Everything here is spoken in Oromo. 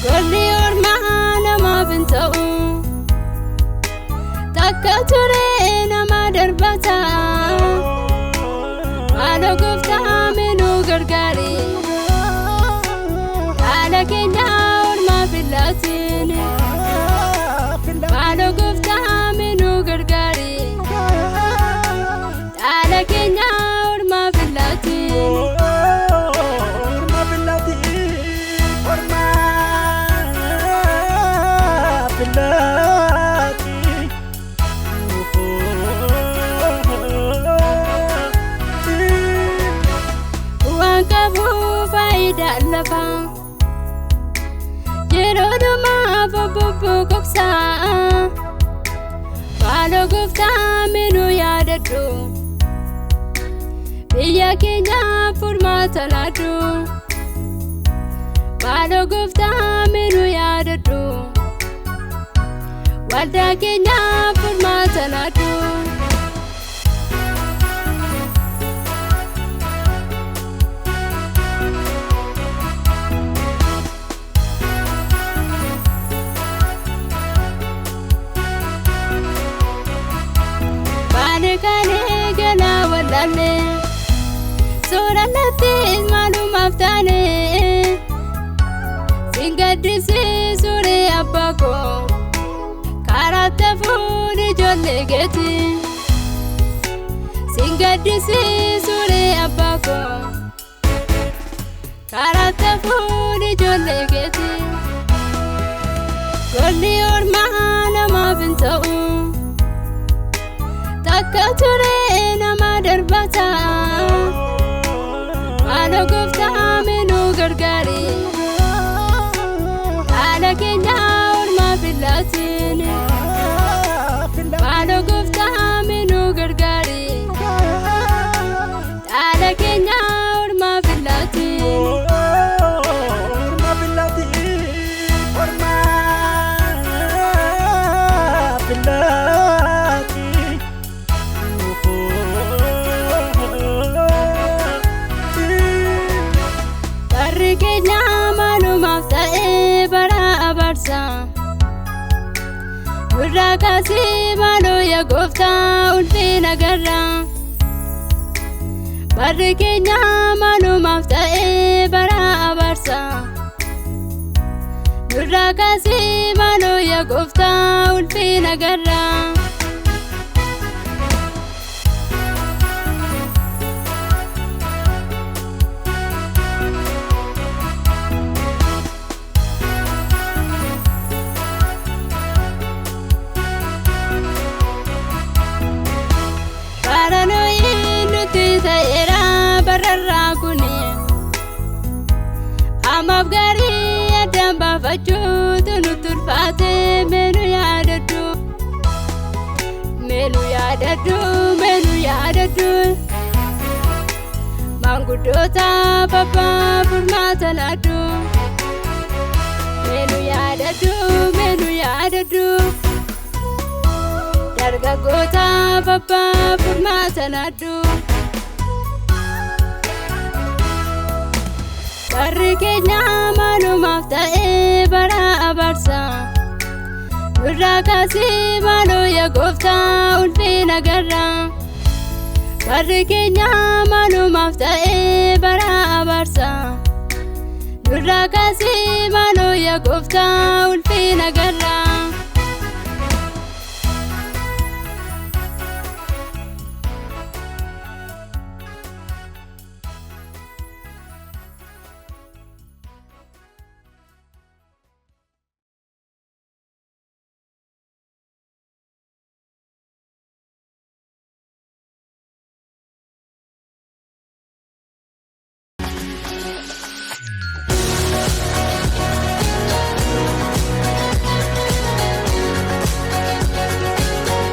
Golli ormaa namaaf hin ta'u. Takka turee nama darbata. Maaloo gooftaa mee nu gargaari. Haala keenya ormaaf hin laatin. Maaloo gooftaa mee nu gargaari. Haala keenya ormaaf hin laatin. Orma filati, orma filati. Waan qabu faayidaa lafaa. Yeroo dhumaaf bubbuu koksaa. Maaloo gooftaa mee nu yaadadhu. Biyya keenyaaf furmaata laadhu. Maaloo gooftaa mee nu yaadadhu. Waldaa keenyaaf furmaata laadhu. Baale kaanee galaa wallaalle. Suuraan lattis maalumaaf taane. Siin gaddisiisuure abbaa koo. Karaa tafuun ijoollee geeti. Siin gaddisiisuure abbaa koo. Karaa tafuun ijoollee geeti. Golli ormaa namaaf hin ta'u. Takka turee nama darbata. Maaloo gooftaa mee nu gargaari. Haala keenya ormaaf hin laatin. Maaloo gooftaa mee nu gargaari. Haala keenya ormaaf hin laatin. Orma filati, orma filati. Barri keenya maalumaaf ta'ee bara abaarsa. Nurraa kaasee maaloo yaa gooftaa ulfina garra. Barri keenya maalumaaf ta'ee bara abaarsa. Nurraa kaasee maaloo yaa gooftaa ulfina garra. Bara nuyi nuti ta'eera bararraa kuni. Ammaaf gaarii addaan baafachuutu nutti ulfaate meenu yaadadhu. Meenu yaadadhu, meenu yaadadhu. Maanguddoota abbaa furmaata laadhu. Meenu yaadadhu, meenu yaadadhu. Dargaggoota abbaa furmaata laadhu. Barri keenya maalumaaf ta'ee bara abaarsa. Nurraa kaasee maaloo yaa gooftaa ulfina garra. Barri keenya maalumaaf ta'ee bara abaarsa. Nurraa kaasee maaloo yaa gooftaa ulfina garra.